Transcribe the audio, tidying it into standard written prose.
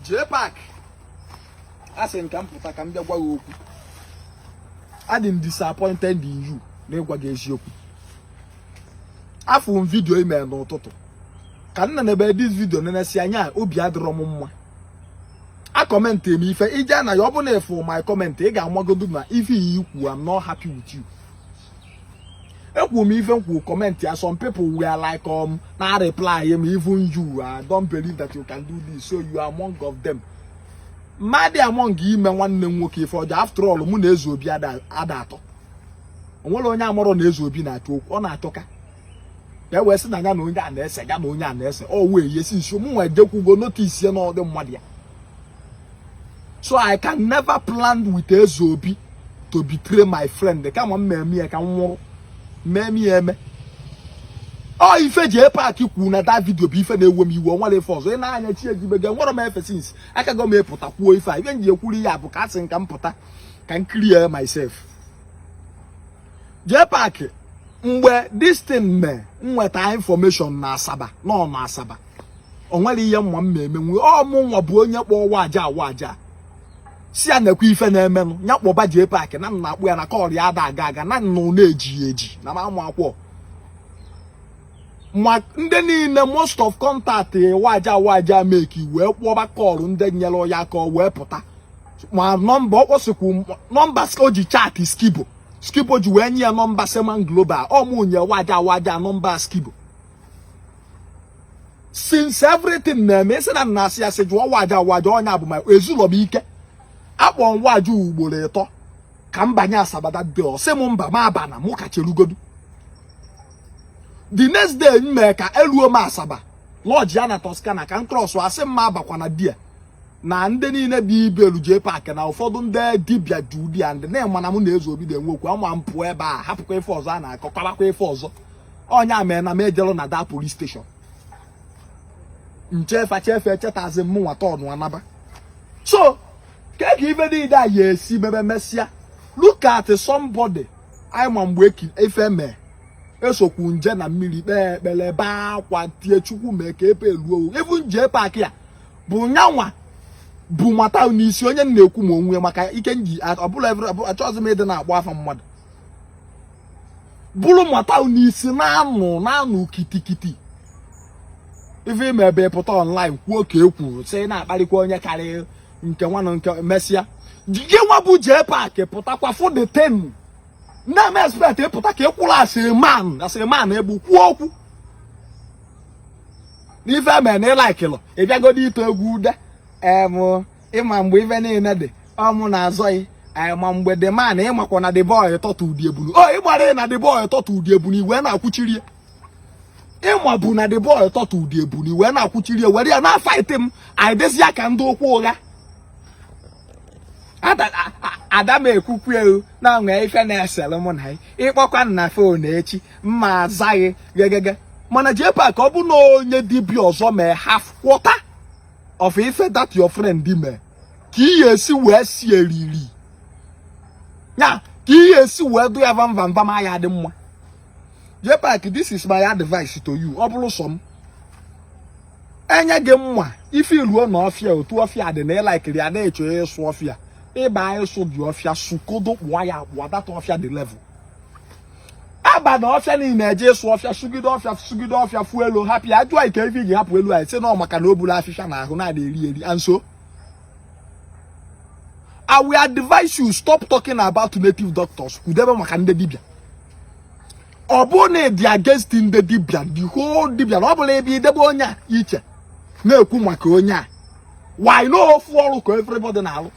JPAC, a sị m ka m pụta ka m bịa gwa gị okwu. Adị m disappointed in you. N'ịgwa gị eziokwu, afụ m video ime n'ụtụtụ ka nna na ebe this video nenesi anya, obi adịrọ m mma. A comment m ife ije na ya, ọ bụ na ịfụ my comment, ị ga-amagodo na ife iyi ikwu, I'm not happy with you. Ekwu m ife m kwu, comment ya, some people were like na reply m, "Even you, I don't believe that you can do this." So you are among of them. Mmadụ among ime nwanne m nwoke ife ọjọọ. After all, mụ na Eze Obi ada atọ. O nwere onye amụrụ na Eze Obi na-achọ okwu, ọ na-achọka ka e wee sị na ya na onye a na-ese, ya na onye a na-ese. Ọ wee yesi nso mụ nwa ejekwugo notice ya na ọ dị mmadụ ya. So I can never plan with Eze Obi to betray my friend. Kama m eme ya ka m nwụrụ mmemme ya eme. Ọ ife JPAC kwu na that video bụ ife na-ewe m iwe. Onwere ife ọzọ ị na-anya chi ejibege nwere m efe since akago m ịpụta kwuo ife a. Ife m ji ekwuru ya bụ ka a sị m ka m pụta ka m clear myself. JPAC, mgbe this thing mee, nweta information na Asaba, nọ na Asaba, o nwere ihe mma m emenwu. Ọ mụ nwa bụ onye kpọọ waja waja si ya nekwa ife na-emenụ, ya kpọba JPAC na nna akpụ ya na call ya ada aga aga na nnụ na-eji ya eji na m amụ akwọ ma ndị niile. Most of contact waja waja meki wee kpọba call, ndị nyere ya aka wee pụta ma nọmba ọ kpọsikwu, nọmba o ji chat Skibo, Skibo ji wee nye ya nọmba Seman Global. Ọ mụ nye waja waja nọmba Skibo. Since everything na-eme, isi na nna asị ya sị jụọ waja waja onye bụ ma ezulọ m ike. Akpọ m waja ugboro 3 ka m banye Asaba that day. Ọ sị m mba, ma aba na mụ ka cherugodu. The next day m mee ka eruo m Asaba, lọji ya na Toscana ka m cross, asị m ma abakwa na dia na ndị niile bụ ibelu JPAC na ụfọdụ ndị dibịa ju di ya ndị na-ema na mụ na Eze Obi na-enwe okwu ama m pụọ ebe a, hapụkwa ife ọzọ a na-akọ, kọbakwa ife ọzọ. Ọnya mee na m ejelu na that police station nchefa chefe echetazi m nwata ọnụ anaba. So ke ka ife niile a ya esi mebe mesịa? Look at somebody anyị ma mgbe ife mee, esokwu nje na mmiri kpee ekpere, bee akwa, tie Chukwu mee ka ebe eluo. Even JPAC ya bụ nyanwa bụ mata n'isi onye m na-ekwu ma onwe maka ike nji ọbụla achọghịzị m ịdị na-akpọ afa mmadụ bụrụ mata n'isi na-anụ na-anụ kitikiti. Ife ime ebe pụta online kwuo ka e kwuru sị na-akparịkwa onye karịrị nke nwanụ nke mesịa gị nwa bụ JPAC pụtakwa for the ten na-eme expect ịpụta ka ị kwụrụ as a man, as a man egbu kwuo okwu n'ife eme na ịlaikilụ ịbịagodo ito egwu ude em ịma mgbe ife niile dị ọmụ na-azọghị ma mgbe the man ịmakwa na the boy tọtụ ụdị ebunu o ịgbara na the boy tọtụ ụdị ebunu iwe na-akwụchiri ịma bụ na the boy tọtụ ụdị ebunu iwe na-akwụchiri were ya na fight m. Anyị dezie ka ndị okwu ụgha ada m ekwukwu ewu na nwee ife na-esere mụ na ịkpọkwa na phone echi mma azaghị gegege. Mana JPAC, ọ bụ na onye dibịa ọzọ mee half quarter of ife that your friend mee, ka ị ga-esi wee si eriri ya, ka ị ga-esi wee dụ ya vam vam vam aya dị mma. JPAC, this is my advice to you. Ọ bụrụ sọ m enye gị mma ife iruo na ọfịa, otu ọfịa dị na ịlaikiri ya na-eche ịsụ ọfịa, ịba ịsụ dị ọfịa, sụkodo kpụọ ya akpụọ data ọfịa dị level aba na ọfịa niile eje ịsụ ọfịa, sụgide ọfịa, sụgide ọfịa, fuo elu, hapụ ya. Ajụọ ike ife iji hapụ elu anyị, sị na ọ maka na o buru afịfịa na ahụ na-ada eri eri. And so I will advise you, stop talking about native doctors. Kwudebe maka ndị dibịa. Ọ bụrụ na ịdị against ndị dibịa, the whole dibịa, na ọ bụla ebe idebe onye a iche na-ekwu maka onye a, why no? Ofu ọrụ ka everybody na-alụ.